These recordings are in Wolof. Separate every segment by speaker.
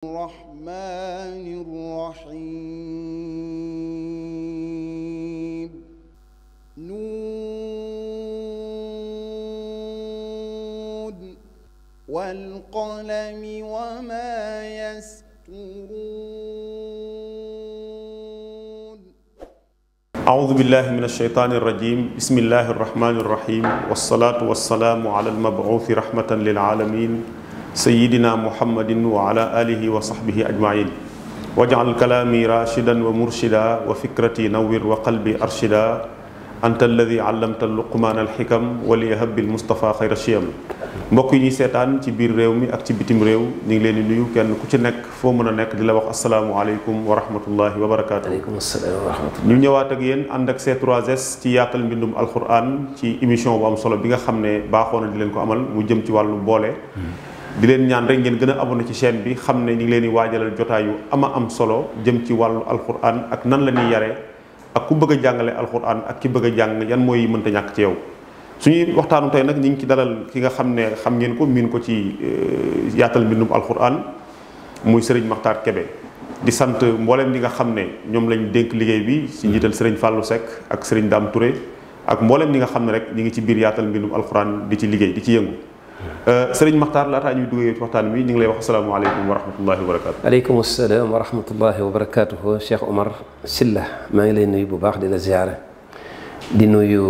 Speaker 1: الرحمن الرحيم نون والقلم وما يسطرون
Speaker 2: أعوذ بالله من الشيطان الرجيم بسم الله الرحمن الرحيم والصلاة والسلام على المبعوث رحمة للعالمين سيدنا محمد وعلى آله وصحبه أجمعين واجعل كلامي راشدا ومرشدا وفكرتي نور وقلبي أرشدا أنت الذي علمت اللقمان الحكم وليهب المصطفى خير الشيم mbokk yi ñuy seetaan ci biir réew mi ak ci bitim réew ñu ngi leen di nuyu kenn ku ci nekk foo mën a nekk di la wax asalaamualeykum wa rahmatullahi wa barakaatu.
Speaker 3: aleykum salaam wa rahmatulah.
Speaker 2: ñu ñëwaat ak yéen ànd ak C3S ci yaatal mbindum alquran ci émission bu am solo bi nga xam ne baaxoo na di leen ko amal mu jëm ci wàllu boole. di leen ñaan rek ngeen gën a abonné ci chaîne bi xam ne ñu ngi leen di waajalal jotaayu ama am solo jëm ci wàllu alquran ak nan la ñuy yaree ak ku bëgg a jàngale alquran ak ki bëgg a jàng yan mooy mënta ñàkk ci yow. suñuy waxtaanu tey nag ñu ngi ci dalal ki nga xam ne xam ngeen ko miin ko ci yaatal mbindum alquran muy Serigne Makhtar Kébé di sant mboolem ñi nga xam ne ñoom lañ dénk liggéey bi ci njiital Serigne Fallou Seck ak Serigne Dame Touré ak mboolem ñi nga xam ne rek ñu ngi ci biir yaatal mbindum alquran di ci liggéey di ci yëngu. Serigne Makhtar laataa ñuy duggee ci waxtaan bi ñu ngi lay wax asalaamaaleykum wa rahmatullahi wa barakaatu.
Speaker 3: aleykum salaam wa rahmatullahi wa barakaatuhu Cheikh Omar Silla maa ngi lay nuyu bu baax di la ziyaara di nuyu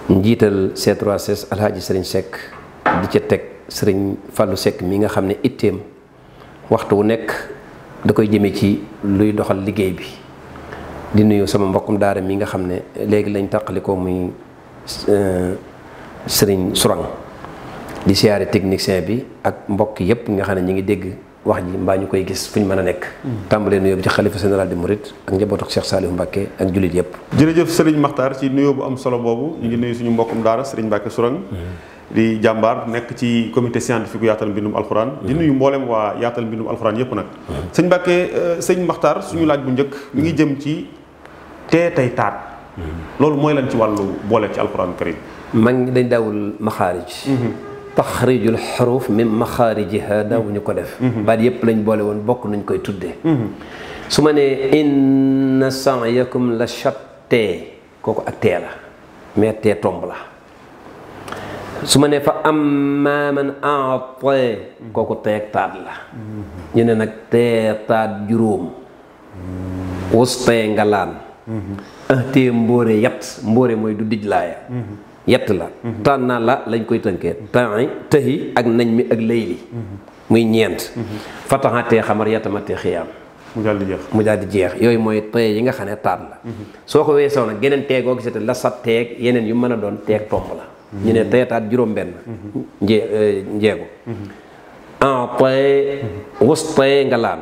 Speaker 3: njiital C3S Alhaji Serigne Seck di ca teg Serigne Fallou Seck mi nga xam ne itteem waxtu wu nekk da koy jëmee ci luy doxal liggéey bi di nuyu sama mbokkum daara mi nga xam ne léegi lañ tàqalikoo muy Serigne Sourang di siyaare technicien bi ak mbokk yépp nga xam ne ñi ngi dégg wax ji mbaa ñu koy gis fu ñu mën a nekk tàmbalee nuyoo bi ci xalifa général di Mouride ak njabootu Cheikh Saliou Mbacké ak jullit yépp
Speaker 2: jërëjëf Serigne Makhtar ci nuyoo bu am solo boobu ñu ngi nuyu suñu mbokkum daara Serigne Mbacké Sourang di jàmbaar nekk ci comité scientifique yaatal mbindum alxuraan di nuyu mboolem waa yaatal mbindum alxuraan yépp nag sëñ Mbacké sëñ Makhtar suñu laaj bu njëkk mi ngi jëm ci tee tey taat loolu mooy lan ci wàllu boole ci alxuraan karim
Speaker 3: mag ñi dañ daawul maxaarij taxrijul xuruf min maxaarijiha daawuñu ko def baat yépp lañ boole woon bokk nañ koy tuddee su ma nee inna sa'yakum la shattee kooku ak tee la mais tee tomb la su ma nee fa amma man a'tee kooku tee ak taat la ñu ne nag tee taat juróom wustee ngalaan tee mbóore yat mbóore mooy du dijlaaya yett la tànn naa la lañ koy tënkee tëhi ak nañ mi ak layli muy ñeent fataxatee xamar yatamatee xiyaam mu daal di jeex yooyu mooy tee yi nga xam ne taat la soo ko weesoo nag geneen teegoo gisate la sat teeg yeneen yu mën a doon teeg tomb la ñu ne tee taat juróom benn njeego tee wustee ngalaan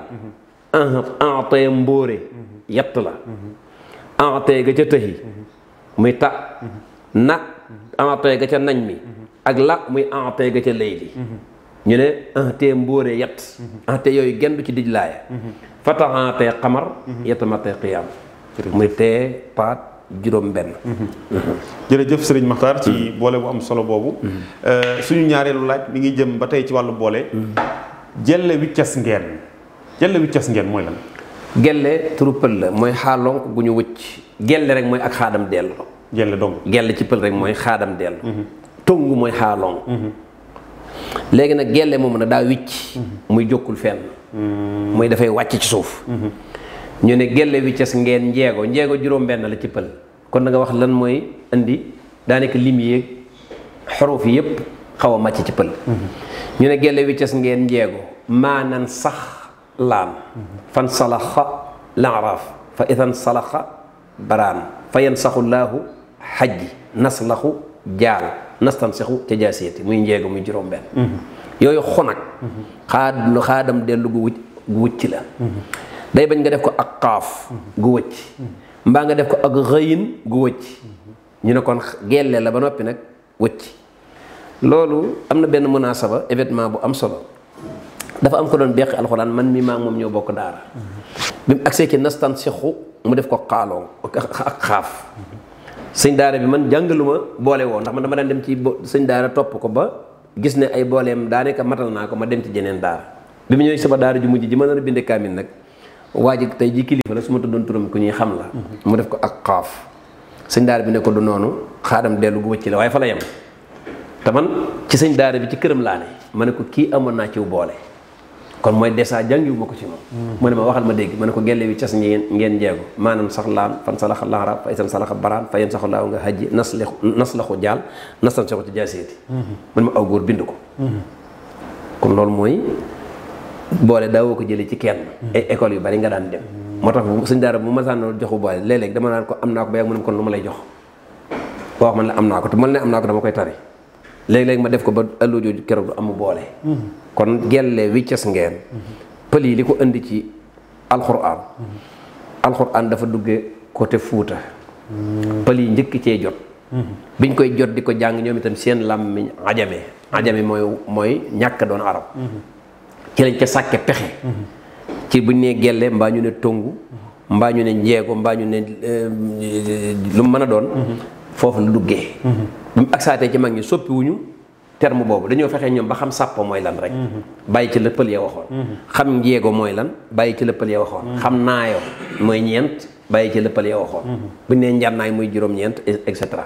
Speaker 3: tee mbóore yett la tee ga ca tëhi muy ta na tee ga ca nañ mi ak la muy tee ga ca layli ñu ne tee mbóore yett tee yooyu genn du ci dijlaaya fataxantee xamar yetamatee xiyaam muy tee paat juróom benn
Speaker 2: jërëjëf Serigne Makhtar ci boole bu am solo boobu suñu ñaareelu laaj mi ngi jëm ba tey ci wàllu boole jelle wiccas ngeen mooy lan
Speaker 3: gelle turu pël la mooy xaalonk gu ñu wëcc gelle rek mooy ak xaadam dellu gelle ci pël rek mooy xaadam dellu tongu mooy xaalonk léegi nag gelle moom na daa wicc muy jokkul fenn muy dafay wàcc ci suuf ñu ne gelle wicces ngeen njeego juróom benn la ci pël kon da nga wax lan mooy indi daanaka lim yéeg xaruf yi yépp xaw a màcc ci pël ñu ne gelle wicces ngeen njeego maanan sax laam fan salaxa laaraaf fa idan salaxa baraan fa yansaxullaahu xajji naslaxu jaal nastansixu ca jaasiyati muy njeego muy juróom benn yooyu xonag xaadam dellu gu wucc la day bañ nga def ko ak xaaf gu wëcc mbaa nga def ko ak xëyin gu wëcc ñu ne kon gelle la ba noppi nag wëcc loolu am na benn munaasaba événement bu am solo dafa am ko doon beqi alxuraan man mi maa moom ñoo bokk daara bi mu agsee ci nastansixu mu def ko xaaloon ak xaaf sëñ daara bi man jàngaluma boole woo ndax man dama daan dem ci sëñ daara topp ko ba gis ne ay booleem daanaka matal naa ko ma dem ci jeneen daara bi mu ñëwee sama daara ju mujj ji ma nar a binde kaamil nag waa ji tey ji kilifa la su ma tuddoon turam ku ñuy xam la mu def ko ak xaaf sëñ daara bi ne ko du noonu xaadam dellu gu wëcc la waaye fa la yem te man ci sëñ daara bi ci këram laa ne ma ne ko kii amoon naa ciw boole kon mooy dèjà jàngiwu ma ko ci moom mu ne ma waxal ma dégg ma ne ko gelle wi cas ngeen jeego maanaam sax laan fan salaxa laxara fa isan salaxa baraan fa yéen saxu laaw nga hajji naslaxu jaal nastan saxu ci jaaseeti mu ne ma aw góor bind ko kon loolu mooy boole daawoo ko jëlee ci kenn ay école yu bari nga daan dem moo tax sëñ daara bu ma sànn joxu boole léeg-léeg dama naan ko am naa ko ba yàgg mu ne kon lu ma lay jox wax man la am naa ko te man ne am naa ko dama koy tari léeg-léeg ma def ko ba ëllëg jooju keroog du amu boole kon gelle wiccas ngeen pël yi li ko indi ci alxuraan dafa dugge côté Fuuta pël yi njëkk cee jot biñ koy jot di ko jàng ñoom itam seen làmmiñ ajame mooy ñàkk doon arab ci lañ ca sàkke pexe ci buñ nee gelle mbaa ñu ne tongu mbaa ñu ne njeego mbaa ñu ne lu mu mën a doon foofu la duggee bi mu aksaatee ci mag ñi soppiwuñu terme boobu dañoo fexee ñoom ba xam sàppo mooy lan rek bàyyi ci la pël ya waxoon xam njeego mooy lan bàyyi ci la pël ya waxoon xam naayo mooy ñeent bàyyi ci la pël ya waxoon buñ nee njarnaay muy juróom-ñeent et cetera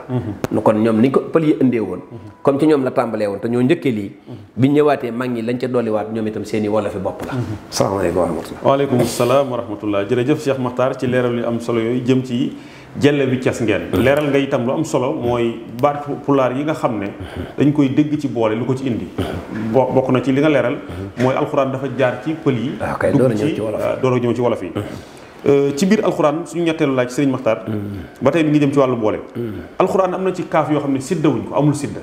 Speaker 3: kon ñoom niñ ko pël yi indee woon comme ci ñoom la tàmbalee woon te ñoo njëkkee lii biñ ñëwaatee mag ñi lañ ca dolliwaat ñoom itam seen i wolofi bopp la salaamaaleykum wa rahmatullah
Speaker 2: waaleykum salaam wa rahmatullah jërëjëf Cheikh Makhtar ci leeral yu am solo yooyu jëm ci jelle bi cas ngeen leeral nga itam lu am solo mooy baat pulaar yi nga xam ne dañ koy dégg ci boole lu ko ci indi bokk na ci li nga leeral mooy alxuraan dafa jaar ci pël yi dugg ci door a ñëw ci wolof yi ci biir alxuraan suñu ñetteelu laaj Serigne Makhtar ba tey mi ngi jëm ci wàllu boole alxuraan am na ci kaaf yoo xam ne siddawuñ ko amul sidda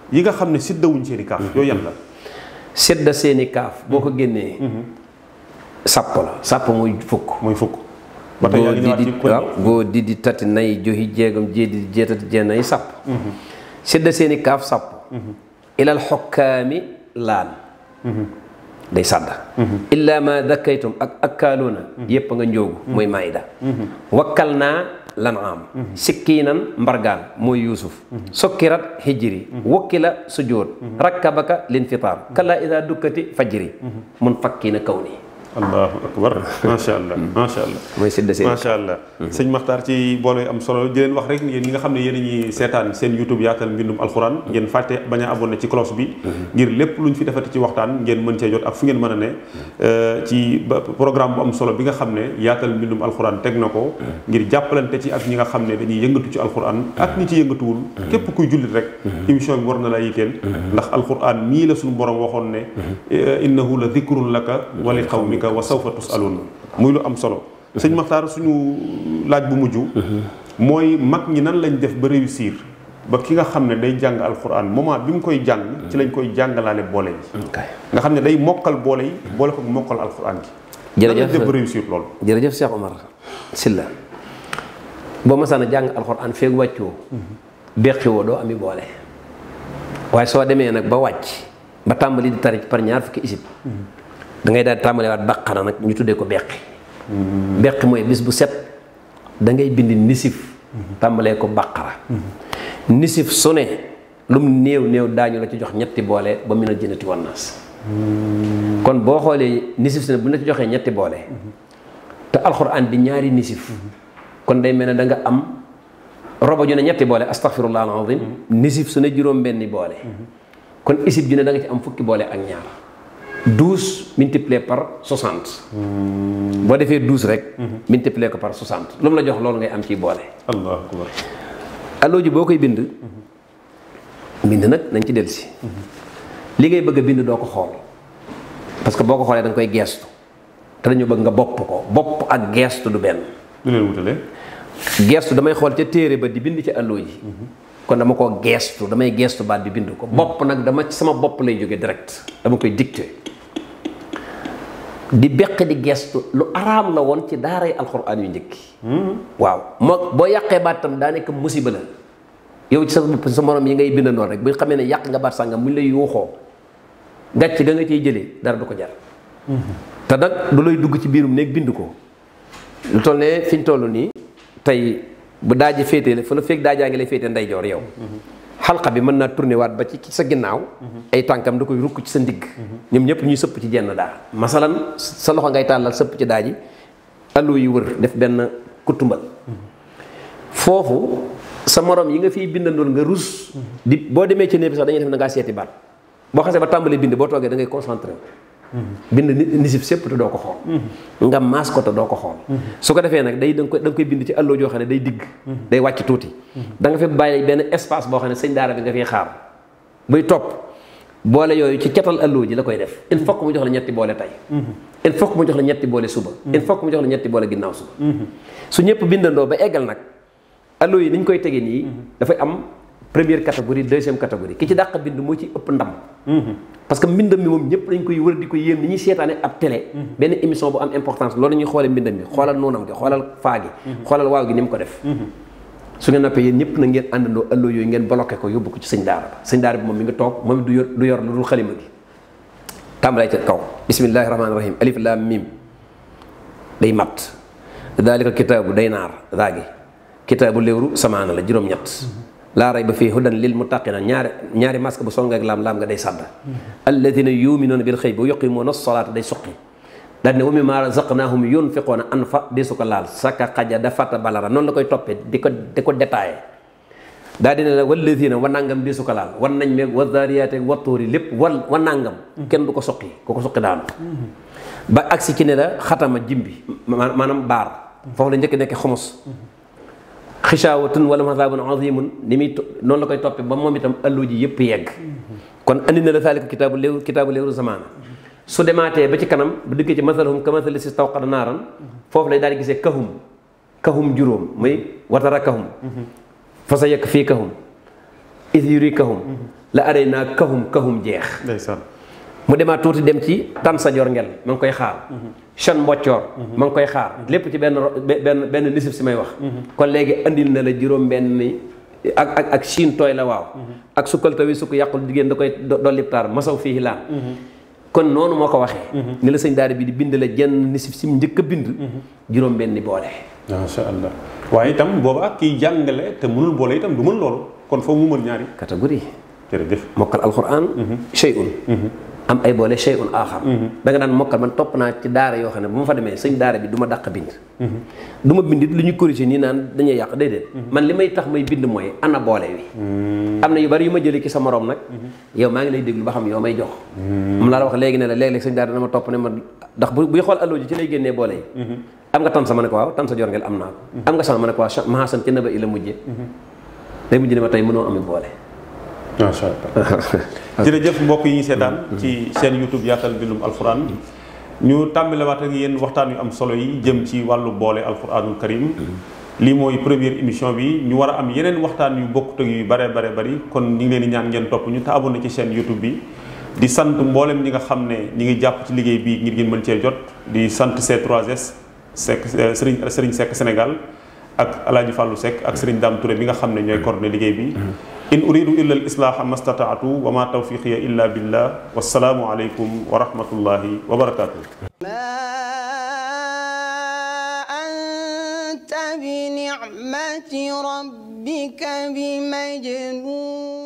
Speaker 2: yi nga xam ne siddawuñ seeni kaaf yooyu yan la
Speaker 3: sidda seeni kaaf boo ko génnee sàpp la sàpp muy fukk
Speaker 2: ba tey yaa ngi ñëwaat ci
Speaker 3: waaw goo di tati nay joxi jeegam jéedi jeetati jeenay sàpp sidda seeni kaaf sàpp ilal xokkaami laan day sàdda illa ma dakkaytum ak akkaaluuna yépp nga njóogu mooy maayida wakkal naa lan am sikkiinan mbargaan mooy yuusuf sokkirat hijri wakkila sujjóot rakkabaka linfitaar kalla ida dukkati fajri mun fakkiina kaw nii
Speaker 2: allahu akbar macha allah macha allah
Speaker 3: mooy sidda seen
Speaker 2: macha allah sëñ Makhtar ci boole am solo di leen wax rek yéen ñi nga xam ne yéen a ñuy seetaan seen YouTube yaatal mbindum alxuraan ngeen fàtte bañ a abonné ci cloche bi ngir lépp luñ fi defati ci waxtaan ngeen mën cee jot ak fu ngeen mën a ne ci programme bu am solo bi nga xam ne yaatal mbindum alxuraan teg na ko ngir jàppalante ci ak ñi nga xam ne dañuy yëngatu ci alxuraan ak ñi ci yëngatuwul képp kuy jullit rek émission bi war na la yitteel ndax alxuraan nii la suñu borom waxoon ne innahu la dhikrun laka wa li qawmika wa sawfa tusalun muy lu am solo sëñ Makhtar suñu laaj bu mujj mooy mag ñi nan lañ def ba réussir ba ki nga xam ne day jàng alxuraan moment bi mu koy jàng ci lañ koy jàngalaale boole yi nga xam ne day mokkal boole yi boole ko mokkal alxuraan gi nan lañ def ba réussir loolu
Speaker 3: jërëjëf Cheikh Omar Sylla boo masaan a jàng alxuraan feeg wàccoo beqiwoo doo ami boole waaye soo demee nag ba wàcc ba tàmbali di tari par ñaar fukki isib da ngay daal di tàmbalewaat baqara nag ñu tuddee ko beqi mooy bis bu set da ngay bind nisif tàmbalee ko baqara nisif su ne lum néew daañu la ci jox ñetti boole ba minal jinnati wan naas kon boo xoolee nisif su ne bu la ci joxee ñetti boole te alxuraan di ñaari nisif kon day mel ne da nga am robo ju ne ñetti boole astaghfirullah alazim nisif su ne juróom benni boole kon isib ju ne da nga ci am fukki boole ak ñaar 12 multiplié par 60 boo defee 12 rek multiplié ko par 60 lu mu la jox loolu ngay am ciy boole
Speaker 2: allahu akbar
Speaker 3: allo ji boo koy bind nag nañ ci dellusi li ngay bëgg a bind doo ko xool parce que boo ko xoolee da nga koy geestu te dañu bëgg nga bopp ak geestu du benn
Speaker 2: lu leen wutale
Speaker 3: geestu damay xool ca téere ba di bind ci allo ji kon dama ko geestu damay geestu baat bi bind ko bopp nag dama ci sama bopp lay jóge direct dama koy dicté di beq di geestu lu araam la woon ci daaray alxuraan yu njëkki waaw moo boo yàqee baat tam daa nekk musiba la yow ci sa bopp sa morom yi ngay bind noonu rek bu xamee ne yàq nga baat sàngam mu lay yuuxoo gàcc ga nga ciy jëlee dara du ko jar te nag du lay dugg ci biirum néeg bind ko lu toll ne fi ñu toll nii tey bu daaji féetee la fa la fekk daajaa ngi lay féetee ndeyjoor yow xalqa bi mën naa tourné waat ba ci sa ginnaaw ay tànkam da koy rukk ci sa ndigg ñoom ñëpp ñuy sëpp ci jenn daa masalan sa loxo ngay tàllal sëpp ci daa ji allo yi wër def benn kutumbal foofu sa morom yi nga fiy bindandool nga rus di boo demee ci néeg bi sax dañuy def na ngaa seeti baat boo xasee ba tàmbalee bind boo toogee da ngay concentré bind nisif sépp te doo ko xool nga maas ko te doo ko xool su ko defee nag da nga koy bind ci allo joo xam ne day digg day wàcc tuuti da nga fi bàyyi benn espace boo xam ne sëñ daara bi nga fiy xaar buy topp boole yooyu ci catal allo ji la koy def il faut que mu jox la ñetti boole tey il faut que mu jox la ñetti boole suba il faut que mu jox la ñetti boole ginnaaw suba su ñëpp bindandoo ba eggal nag allo yi ni ñu koy tegee nii dafay am première catégorie deuxième catégorie ki ci dàq bind moo ci ëpp ndam parce que mbindam mi moom ñëpp dañ koy wër di ko yéem ni ñuy seetaane ab télé benn émission bu am importance loolu ñuy xoolee mbindam mi xoolal noonam gi xoolal faa gi xoolal waaw gi ni mu ko def su ngeen noppee yéen ñëpp na ngeen àndandoo allo yooyu ngeen bloqué ko yóbbu ko ci sëñ daara ba sëñ daara bi moom mi ngi toog moom du yor lu dul xalima gi tàmbalee ca kaw bismillahi rahmaani rahim alif lam mim day mat daalika kitaabu day naar daa gi kitaabu léewru samaana la juróom-ñett laa rayba fii hudan lil muttaqina ñaari masque bu songa ak laam nga day sàdda alladina yuminuuna bil xëy bu yuqimuuna salaata day suqi daal ne wa mimmaa razaqnaahum yunfiquuna anfa di su ko laal saka xaja dafata balara noonu la koy toppee di ko détaillé daal dina la walladina wa nangam di su ko laal wan nañ meeg wa zaariyaate wa tuuri lépp wa nangam kenn du ko suqi ku ko suqi daanu ba agsi ci ne la xatama jimbi maanaam baar foofu la njëkk nekk xumus xisaawatun wala masaabun azimun ni muy noonu la koy toppee ba moom itam allu ji yëpp yegg kon andi na la saalika kitaabu léewru zamaana su demaatee ba ci kanam bu dikkee ci masalahum ka masali si stawqada naaran foofu lay daal di gisee kahum juróom muy watara kahum fa sa yekk fii kahum is yuri kahum la arey naa kahum jeex mu demaat tuuti dem ci tan sa jor ngel ma ngi koy xaar chan mboccoor ma ngi koy xaar lépp ci benn nisif si may wax kon léegi andil na la juróom benn ak siin tooy la waaw ak sukkal tawi sukk yàqul jigéen da koy dolliptaar masaw fii laan kon noonu moo ko waxee ni la sëñ daara bi di bind la jenn nisif si mu njëkk a bind juróom benni boole
Speaker 2: masha Allah waaye itam booba ak kiy jàngale te mënul boole itam du mën loolu kon foofu mu mën ñaari catégorie
Speaker 3: jërëjëf mokkal alquran shay'un am ay boole shay'un aaxar da nga daan mokkal man topp naa ci daara yoo xam ne bu ma fa demee sëñ daara bi du ma dàq bind du ma bind it lu ñu corrigé nii naan dañuy yàq déedéet man li may tax may bind mooy ana boole wi am na yu bari yu ma jëlee ci sa morom nag yow maa ngi lay déglu ba xam yoo may jox moom laa la wax léegi ne la léeg-léeg sëñ daara dana ma topp ne ma ndax buy xool allo ji ci lay génnee boole yi am nga tan sa ma ne ko waaw tan sa jor ngel am naa ko am nga sama ma ne ko waaw mahasan ci naba i la mujjee day mujj ne ma tey mënoo ami boole
Speaker 2: macha Allah jërëjëf mbokk yi ñu seetaan ci seen YouTube yaatal mbindum alxuraan ñu tàmbalewaat ak yéen waxtaan yu am solo yi jëm ci wàllu boole alxuraanul karim lii mooy première émission bi ñu war a am yeneen waxtaan yu bokkut ak yu bare bari kon ñu ngi leen di ñaan ngeen topp ñu te abonné ci seen YouTube bi di sant mboolem ñi nga xam ne ñi ngi jàpp ci liggéey bi ngir ngeen mën cee jot di sant C3S Seck Serigne Seck Sénégal ak Alaaji Fallou Seck ak Serigne Dame Touré bi nga xam ne ñooy coordonné liggéey bi in uridu illa al islaaha mastataatu wa ma tawfiqiya illa billah wassalaamu aleykum wa rahmatullahi wa barakatuh
Speaker 1: ma anta bi ni'mati rabbika bi majnun